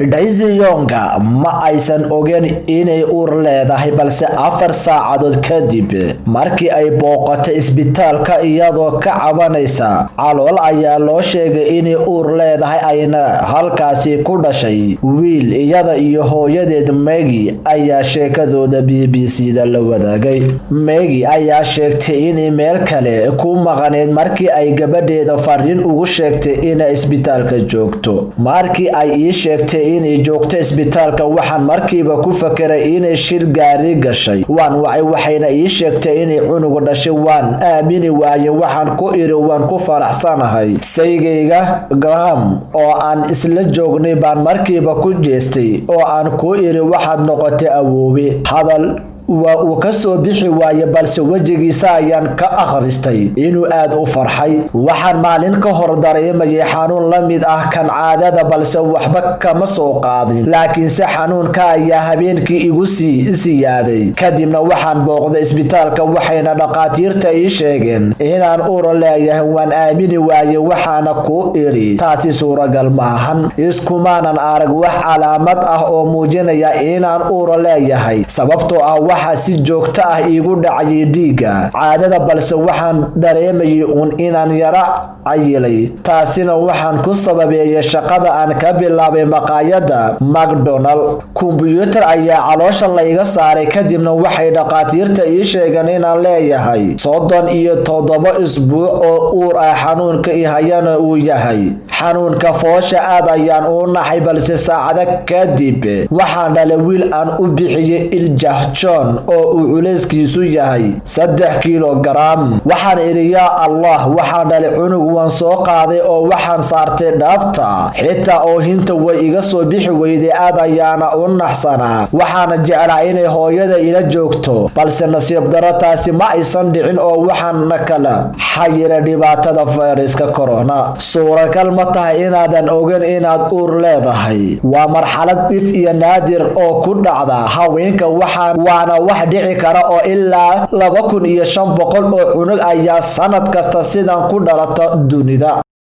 Daisy Yonga ma aysan ogeyn inay uur leedahay, balse 4 saacadood kadib markii ay booqatay isbitaalka iyadoo ka cabanaysa calool ayaa loo sheegay inay uur leedahay, ayna halkaasi ku dhashay wiil. Iyada iyo hooyadeed Maggie ayaa sheekadooda BBC da la wadaagay. Maggie ayaa sheegtay inay meel kale ku maqaneyd markii ay gabadheeda fariin ugu sheegtay inay isbitaalka joogto. "Markii ay ii sheegtay inay joogto isbitaalka, waxaan markiiba ku fakeray inay shil gaari gashay. Waan wacay, waxayna ii sheegtay inay cunuga dhashay. Waan aamini waaye. Waxaan ku iri, 'Waan ku faraxsanahay.' Saygayga Graham oo aan isla joognay baan markiiba ku jeestay oo aan ku iri, 'Waxaad noqotay awoowe.' Hadal waa uu ka soo bixi waaye, balse wejigiisa ayaan ka akhristay inuu aad u farxay. Waxaan maalin ka hor dareemayay xanuun la mid ah kan caadada, balse waxba kama soo qaadin. Laakiinse xanuunka ayaa habeenkii igu sii siyaaday. Kadibna waxaan booqday isbitaalka, waxayna dhaqaatiirta ii sheegeen inaan uur leeyahay. Waan aamini waaye, waxaana ku iri, 'Taasi suuragal ma ahan.' Iskumaanan arag wax calaamad ah oo muujinaya inaan uur leeyahay, sababtoo ah waxaa si joogto ah iigu dhacayay dhiigga caadada, balse waxaan dareemayay uun inaan yara cayilay. Taasina waxaan ku sababeeyay shaqada aan ka bilaabay maqaayadda McDonald. Kumbuyuutar ayaa caloosha layga saaray, kadibna waxay dhaqaatiirta ii sheegeen inaan leeyahay 37 isbuuc oo uur ah, xanuunka i hayana uu yahay xanuunka foosha. Aad ayaan u naxay, balse saacado kadib waxaan dhalay wiil aan u bixiyey Iljah John oo uu culeyskiisu yahay 3 kilogaram. Waxaan idhi, 'Yaa Allah, waxaan dhalay cunug.' Waan soo qaaday oo waxaan saartay dhaabta. Xitaa oohinta way iga soo bixi weyday. Aad ayaana u naxsanaa, waxaana jeclaa inay hooyada ila joogto, balse nasiib daro taasi ma aysan dhicin oo waxaana kala xayiray dhibaatada fayraska corona." Suuragal ma tahay inaadan ogan inaad uur leedahay? Waa marxalad dhif iyo naadir oo ku dhacda haweenka, waana wax dhici kara oo ilaa 2500 oo cunug ayaa sanad kasta sidan ku dhalata dunida.